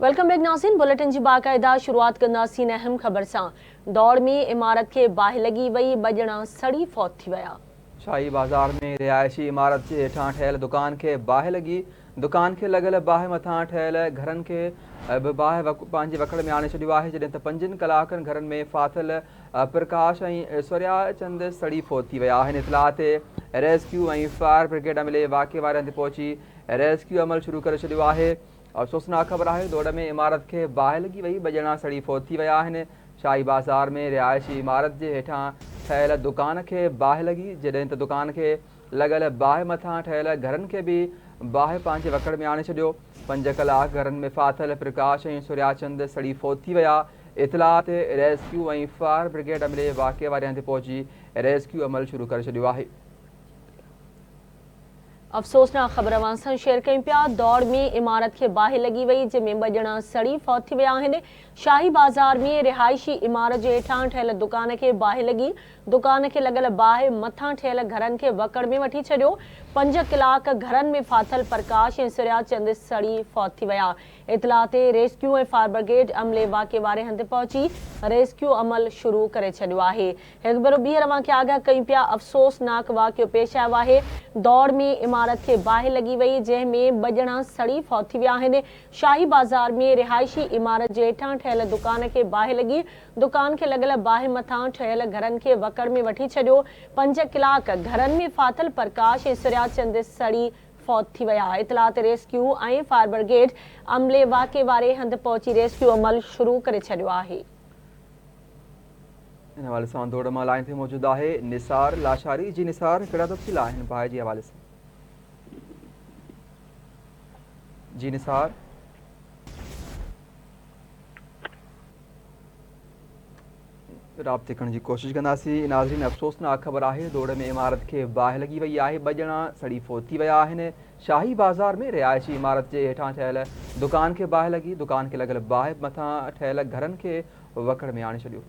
Welcome back ناظرين bulletin جي باقاعده شروعات ڪنداسين اهم خبر سان دوڙ ۾ عمارت کي باهه لڳي وئي ٻه ڄڻا سڙي فوت ٿي ويا. شاهي بازار ۾ رهائشي عمارت جي هيٺان ٺهيل دڪان کي باهه لڳي، دڪان کي لڳل باهه مٿان ٺهيل گهرن کي به باهه پنهنجي وڪڙ ۾ آڻي ڇڏيو آهي، جڏهن ته پنجن ڪلاڪن گهرن ۾ ڦاٿل پرڪاش ۽ سوريا چند سڙي فوت ٿي ويا آهن، اطلاع تي ريسڪيو ۽ فائر برگيڊ عملي واقعي واري هنڌ پهچي ريسڪيو عمل شروع ڪري ڇڏيو آهي. افسوسناڪ خبر آهي دوڙ ۾ عمارت کي باهه لڳي وئي، ٻه ڄڻا سڙي فوت ٿي ويا آهن، شاهي بازار ۾ رهائشي عمارت جي هيٺان ٺهيل دڪان کي باهه لڳي، جڏهن ته دڪان کي لڳل باهه مٿان ٺهيل گهرن کي به باهه پنهنجي وڪڙ ۾ آڻي ڇڏيو، پنج ڪلاڪ گهرن ۾ ڦاٿل پرڪاش ۽ سورياچند سڙي فوت ٿي ويا، اطلاع تي ريسڪيو ۽ فائر برگيڊ عملي واقعي واري هنڌ پهچي ريسڪيو عمل شروع ڪري ڇڏيو آهي. افسوسناڪ خبر اوهان سان شيئر ڪيون پيا، دوڙ ۾ عمارت کي باهه لڳي وئي جنهن ۾ ٻه ڄڻا سڙي فوت ٿي ويا آهن، شاهي بازار ۾ رهائشي عمارت جي هيٺان ٺهيل دڪان کي باهه لڳي، دڪان کي لڳل باهه مٿان ٺهيل گهرن کي وڪڙ ۾ وٺي ڇڏيو، پنج ڪلاڪ گهرن ۾ ڦاٿل پرڪاش ۽ سريا چند سڙي فوت ٿي ويا، اطلاع تي ريسڪيو ۽ فائر برگيڊ عملي واقعي واري هنڌ پهچي ريسڪيو عمل شروع ڪري ڇڏيو آهي. هڪ ڀيرو ٻيهر اوهان کي آگاهه ڪيون پيا افسوسناڪ واقعو پيش آيو آهي دوڙ ۾ عمارت کي باهه لڳي وئي جنهن ۾ ٻه ڄڻا سڙي فوت ٿي ويا آهن شاهي بازار ۾ رهائشي عمارت جي هيٺان ٺهيل دڪان کي باهه لڳي دڪان کي لڳل باهه مٿان ٺهيل گهرن کي وڪڙ ۾ وٺي ڇڏيو پنج ڪلاڪ گهرن ۾ ڦاٿل پرڪاش ۽ سريا چند سڙي فوت ٿي ويا اطلاع تي ريسڪيو ۽ فائر برگيڊ عملي واقعي واري هنڌ پهچي ريسڪيو عمل شروع ڪري ڇڏيو آهي. ان حوالي سان دوڙ مان لائين تي موجود آهي نثار لاشاري جي نثار ڪهڙا تفصيل آهن باهه جي حوالي سان جي نثار رابطي ڪرڻ جي ڪوشش ڪنداسين ناظرين افسوسناڪ خبر آهي دوڙ ۾ عمارت کي باهه لڳي وئي آهي ٻه ڄڻا سڙي فوت ٿي ويا آهن شاهي بازار ۾ رهائشي عمارت جي هيٺان ٺهيل دڪان کي باهه لڳي دڪان کي لڳل باهه مٿان ٺهيل گهرن کي وڪڙ ۾ آڻي ڇڏيو.